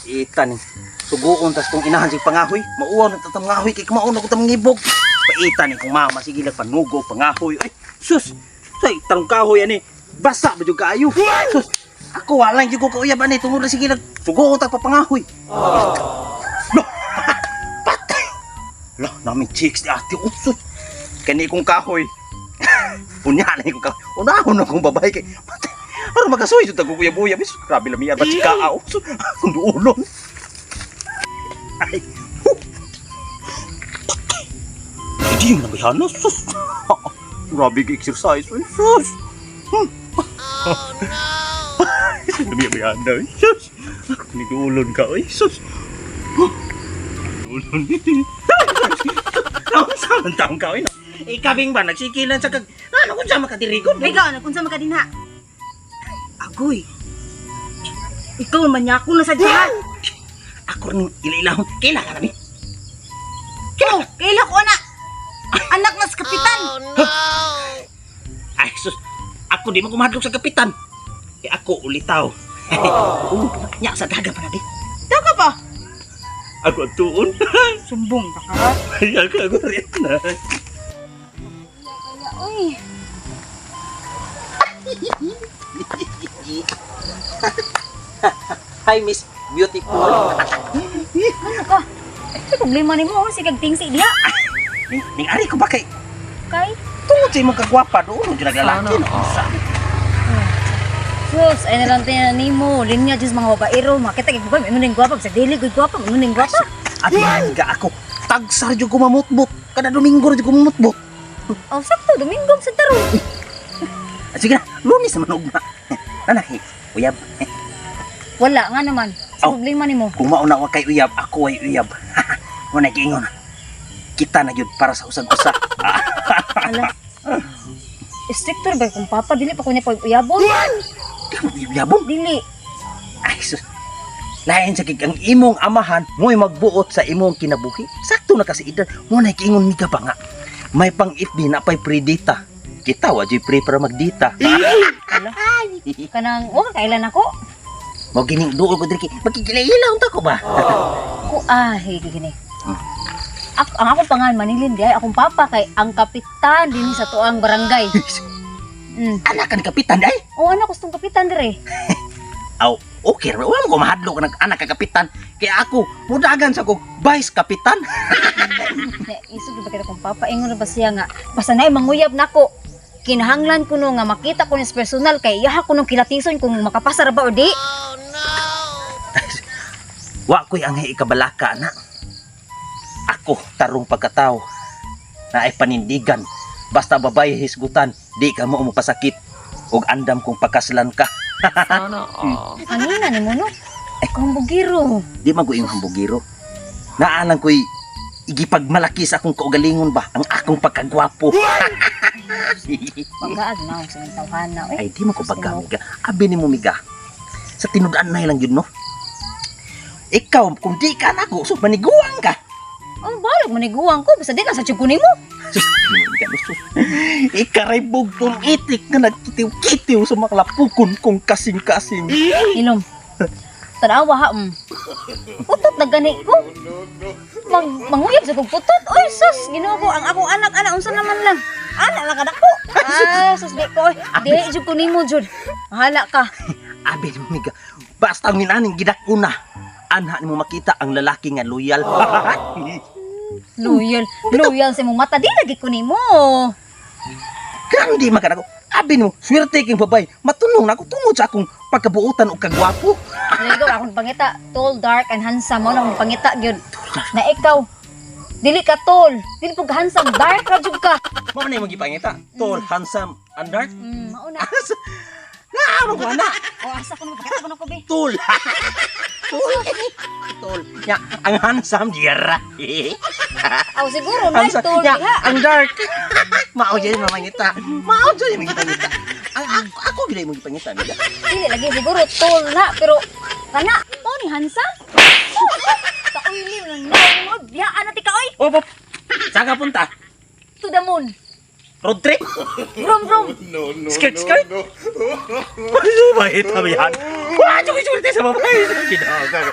Ita ni. Suguon tas kong inahan sig pangahoy. Mauwaw na tatang ngahoy kay kumaon ako tamang ngibog. Paita ni kong mama sige lang panugo pangahoy. Ay, sus. Say, tarong kahoy ani. Basa ba jud kaayo? Sus. Ako wala jud ko kauyab ani tungod na sige lang suguon tag papangahoy. No. Patay. Lah, namin chicks ni ate. Oh, sus. Kani kong kahoy. Unya na kong kahoy. Unahon akong babae kay. Patay. Para magkasoy jud tag kuyab-uyab. Sus, grabe lamian ba chika. Oh, sus. Kung duulon. Ay. Huh. Patay. Hindi mo na bayana, sus. Grabe ka exercise. Ay, sus. Oh, no. Lamian bayana. Ay, sus. Niguulon ka. Ay, sus. Ulon. Saan taong ka? Ay, no? Ikabing ba? Nagsikilan sa kag. Ano kung sa makadirigon? Ikaw, ano kung sa makadinha? Agoy. Ikaw manyako na sa diha. Ako rin ilailahon. Kailangan kami. Oh, kaila ko ana. Anak na sa kapitan. Ay, sus. Ako di mo kumahadlok sa kapitan. Eh, ako ulitaw. Oh. Nya sa daga pa na di. Daga ba? Ako ang tuon. Sumbong ta ka. Ay, ako rin na. Uy. Hi, Miss Beautiful. Ano ka? Ano problema nimo? Oh, sige tingsi diha. Ning ari ko ba kay Kay tungod sa imong kagwapa doon jud naglalaki no. Sa Sus, ay nalang tayo nimo. Linya jud sa mga babaero, makita kay gugay, ingon ning gwapa, sa dili gud gwapa, ingon ning gwapa. At nga ako tagsar jud ko mamutbot. Kada Domingo jud ko mamutbot. Oh, sakto Domingo sa tarong. Ah, sige na, Lunes naman ugma. Nanaki, uyab. Wala nga naman. Sa Oh. problema nimo. Kung mauna wa kay uyab, ako ay uyab. Mo na giingon. Kita na jud para sa usag-usa. Ala. Stricter ba kung papa dili pa ko niya pag-uyabon? Di mo uyabon. Dili. Ay sus. Lain sa kig ang imong amahan mo'y magbuot sa imong kinabuhi. Sakto na kasi edad mo na giingon ni ka pa nga. May pang FB na pay free data. Kita wa jud free para magdita. Ala. Kanang wa ka kailan ako. Mo gining duol ko diri kay magkikilaila unta ko ba? Ko ah, higi gini. Ako, ang akong pangalan Manilin di ay akong papa kay ang kapitan dinhi sa tuang barangay. Anak ka ni kapitan ay. O anak gustong kapitan dire. Aw, okay ra. Wa mo ko mahadlok nag anak ka kapitan. Kaya ako mudagan sa kog vice kapitan. Na isog ba kita kong papa ingon na ba siya nga basta naay manguyab nako. Kinahanglan ko no nga makita ko ni sa personal kay iyaha ko nung kilatison kung makapasar ba o di. Wa ko'y ang ikabalaka na. Ako tarong pagkatao na ay panindigan. Basta babay hisgutan, di ka mo mapasakit og andam kung pakaslan ka. Sana all. Angina ni mo no. Ay kung bugiro. Di man ko iyong hambugiro. Naalang ko'y igipagmalaki sa akong kaugalingon ba ang akong pagkagwapo. Pagaag na sa mga tawhana. Oy. Ay di man ko pagkamiga. Abi ni mo miga. Sa tinud-an na lang yun no. Ikaw, kung di ka nako, so maniguang ka. Ang balag maniguang ko basta di ka sa tsugo nimo. Sus, miga, no, sus. Ikaray bugtong itik na nagkitiw-kitiw sa makalapukon kong kasing-kasing. Inom. Tanawa ha. Putot na gani ko. Manguyab sa kong putot. Oy, sus, Ginoo ko ang akong anak ana unsa naman lang. Ana lang kada ko. Ah, sus di ko. Oy. Di jud ko nimo jud. Bahala ka. Abi ni mo miga, basta ang minaning gidakuna. Anha ni mo makita ang lalaki nga loyal. Loyal, loyal sa imong mata di lagi ko nimo. Kang di man ako. Abi nimo, swerte king babay. Matunong na ako tungod sa akong pagkabuotan og kagwapo. Ligo akong pangita, tall, dark and handsome mo na akong pangita gyud. Na ikaw dili ka tall, dili pug handsome, dark ra jud ka. Mao na imong gipangita. Tall, handsome, and dark. Mao na. Naa ko ana. O asa ko mo pakita ko na ko be. Tall. Tall. Tall. Ya, ang handsome dira. Aw siguro na Handsome. tall Ya, diha. ang dark. Mao jud mamangita. Mao jud imong gipangita. Ang ako gid imong gipangita nila. Dili lagi siguro tall na pero kana mo ni handsome. Taoy na na mo biyaan na ti ka oy. Opo. Saan ka punta? To the moon. Road trip? Vroom vroom. Skirt skirt? Ano ba ito yan? Wah, suki-suki sa babae. Ginagawa.